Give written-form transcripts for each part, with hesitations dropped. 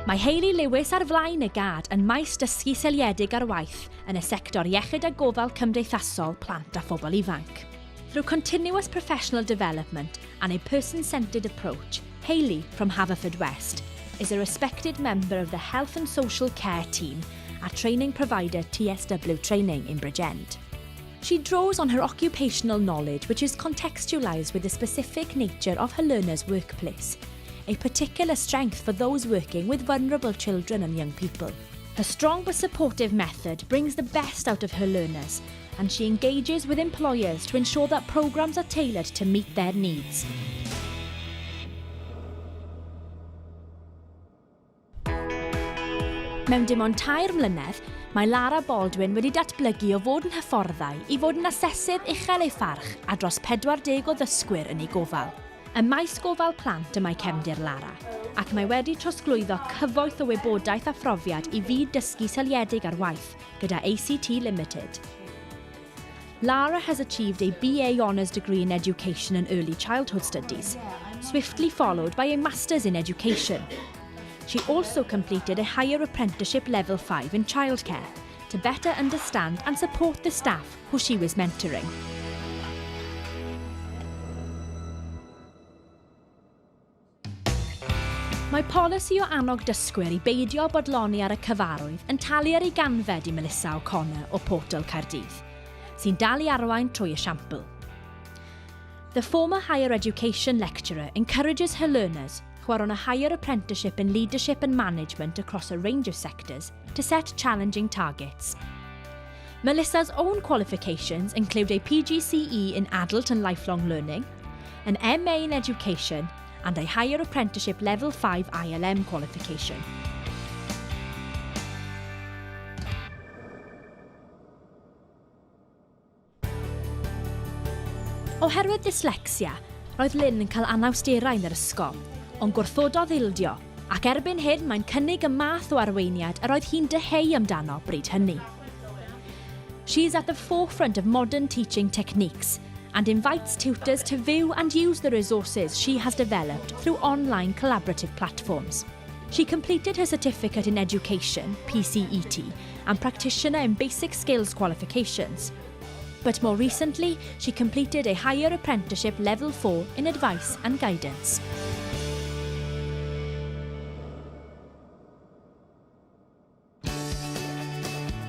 Mae Hayley Lewis ar flaen y gad yn maes dysgu seiliedig ar waith yn y sector iechyd a gofal cymdeithasol plant a phobl ifanc. Through continuous professional development and a person-centred approach, Hayley, from Haverfordwest, is a respected member of the health and social care team at training provider TSW Training in Bridgend. She draws on her occupational knowledge which is contextualised with the specific nature of her learner's workplace, a particular strength for those working with vulnerable children and young people. Her strong but supportive method brings the best out of her learners and she engages with employers to ensure that programmes are tailored to meet their needs. Mewn dim ond tair mlynedd, mae Lara Baldwin wedi datblygu o fod yn hyfforddai i fod yn asesydd uchel ei pharch a dros 40 o ddysgwyr yn ei gofal. Ym maes gofal plant y mae cefndir Lara, ac mae wedi trosglwyddo cyfoeth o wybodaeth a phrofiad i fyd dysgu seiliedig ar waith gyda ACT Limited. Lara has achieved a BA Honours degree in Education and Early Childhood Studies, swiftly followed by a Masters in Education. She also completed a Higher Apprenticeship Level 5 in Childcare to better understand and support the staff who she was mentoring. Mae polisi o annog dysgwyr i beidio â bodloni ar y cyfarwydd yn talu ar ei ganfed i Melissa O'Connor o Portal Caerdydd, sy'n dal i arwain trwy esiampl. The former higher education lecturer encourages her learners who are on a higher apprenticeship in leadership and management across a range of sectors to set challenging targets. Melissa's own qualifications include a PGCE in Adult and Lifelong Learning, an MA in Education and a Higher Apprenticeship Level 5 ILM qualification. Oherwydd dyslecsia, roedd Lynn yn cael anawsterau yn yr ysgol, ond gwrthododd ildio, ac erbyn hyn mae'n cynnig y math o arweiniad yr oedd hi'n dyheu amdano bryd hynny. She is at the forefront of modern teaching techniques and invites tutors to view and use the resources she has developed through online collaborative platforms. She completed her Certificate in Education, PCET, and Practitioner in Basic Skills qualifications. But more recently, she completed a Higher Apprenticeship Level 4 in Advice and Guidance.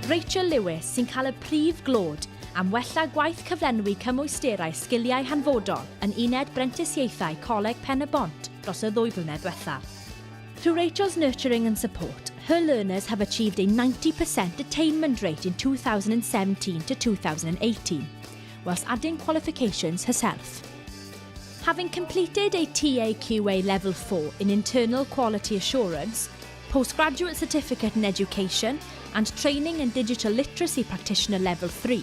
Rachel Lewis sy'n cael y prif glod am wella gwaith cyflenwi cymwysterau sgiliau hanfodol yn Uned Brentisiaethau Coleg Pen-y-bont dros y ddwy flynedd ddiwethaf. Through Rachel's nurturing and support, her learners have achieved a 90% attainment rate in 2017 to 2018, whilst adding qualifications herself. Having completed a TAQA Level 4 in Internal Quality Assurance, Postgraduate Certificate in Education and Training in Digital Literacy Practitioner Level 3,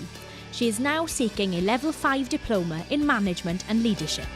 she is now seeking a Level 5 Diploma in Management and Leadership.